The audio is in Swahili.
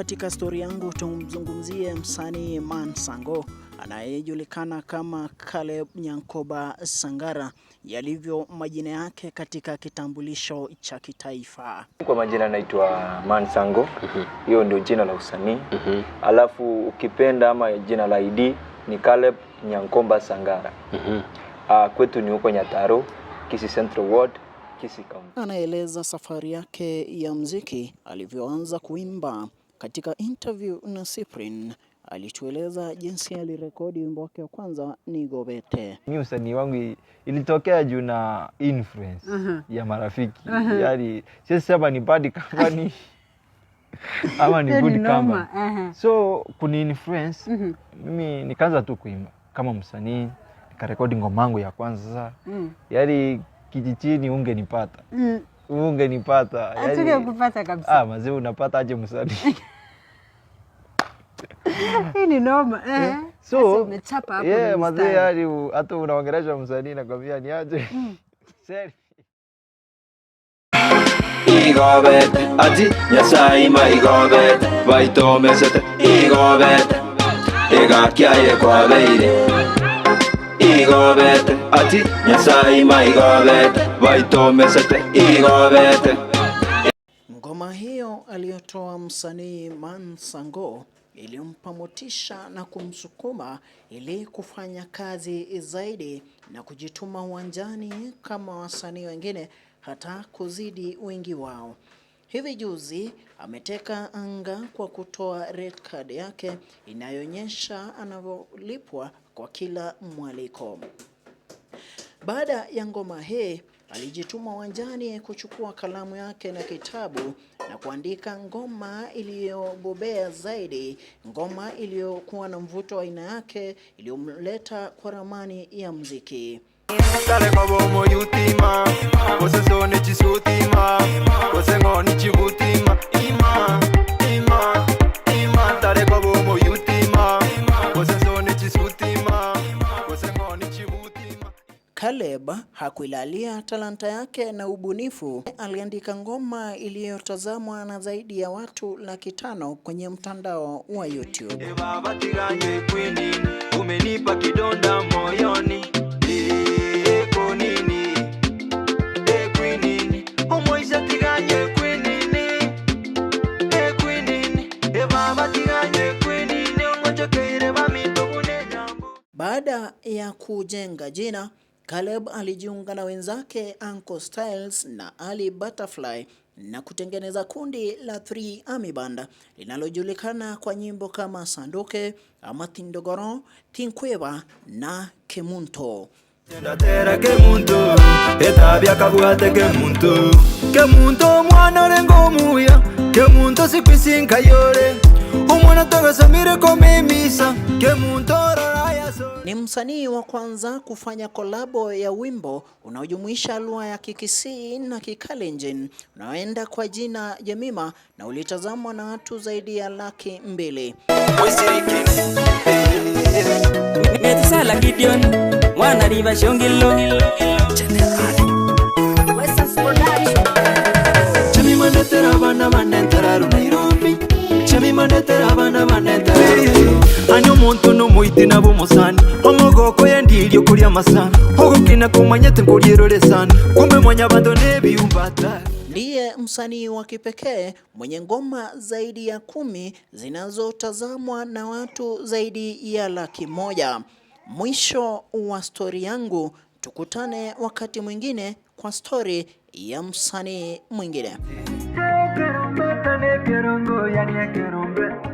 Katika stori yangu tumzungumzie msanii Man Sango anayejulikana kama Caleb Nyankoba Sangara, yalivyo majina yake katika kitambulisho cha kitaifa. Kwa majina naitwa Man Sango. Hiyo ndio jina la usanii. Alafu ukipenda ama jina la ID ni Caleb Nyankomba Sangara. Kwetu ni huko Nyataro, Kisii Central Ward, Kisii County. Anaeleza safari yake ya mziki alivyoanza kuimba. Katika interview na Cyprian alitueleza jinsi alirekodi wimbo wake wa kwanza Nigobete. Mi usanii wangu ilitokea juu na influence ya marafiki. Yaani siwezi sema ni bad company ama ni good company. So kuni influence mimi nikaanza tu kuimba kama msanii, nikarekodi ngoma yangu ya kwanza. Yaani kijijini ungenipata. Ungenipata. Yaani kupata kabisa. Ah, mazee unapata aje msanii? Hii ni noma. So, umechapa hapo. Yeah, mazee yaani hata unaongelesha msanii nakwambia ni aje. Seri. Igobete, ati Nyasaye ma igobete, baitomesete igobete, egakyaye kwabeire. Igobete, ati Nyasaye ma igobete, baitomesete igobete. Ngoma hiyo aliyotoa msanii Man Sango ilimpa motisha na kumsukuma ili kufanya kazi zaidi na kujituma uwanjani kama wasanii wengine, hata kuzidi wengi wao. Hivi juzi ameteka anga kwa kutoa red card yake inayoonyesha anavyolipwa kwa kila mwaliko. Baada ya ngoma hii alijituma uwanjani kuchukua kalamu yake na kitabu na kuandika ngoma iliyobobea zaidi, ngoma iliyokuwa na mvuto wa aina yake iliyomleta kwa ramani ya muziki. Caleb hakuilalia talanta yake na ubunifu. Aliandika ngoma iliyotazamwa na zaidi ya watu 500,000 kwenye mtandao wa YouTube. E baba tiganye kwinini, umenipa kidonda moyoni. E konini, e kwinini, omoisha tiganye kwinini. E kwinini, e baba tiganye kwinini, ongochokeire bamito bune jambo. Baada ya kujenga jina, Caleb alijiunga na wenzake Uncle Styles na Ali Butterfly na kutengeneza kundi la 3 Army Band linalojulikana kwa nyimbo kama Sanduke, Amatindogoro, Tinkweba na Kemunto. Ndatera kemuntu, etabia kabwate kemuntu. Kemuntu mwana orengo muya, kemuntu sikwisinka yore. Omwana togasamire komemisa, kemuntu roraya so. Ni msanii wa kwanza kufanya kolabo ya wimbo unaojumuisha lugha ya Kikisii na Kikalenjin unaoenda kwa jina Jemima na ulitazamwa na watu zaidi ya 200,000. Metusala Gideon, mwana riva shongilo. Chemi mandetera bana banentera Nairobi. Chemi mandetera bana banentera. Anyo muntu no muiti na bumusani. Omugoko yandirio kuria masana. Ogokina kumanyete nkurierore sana. Kumbe mwanya bando nebiumbata. Ndiye msanii wa kipekee mwenye ngoma zaidi ya 10 zinazotazamwa na watu zaidi ya 100,000. Mwisho wa stori yangu, tukutane wakati mwingine kwa stori ya msanii mwingine. Kerongo, yani kerongo.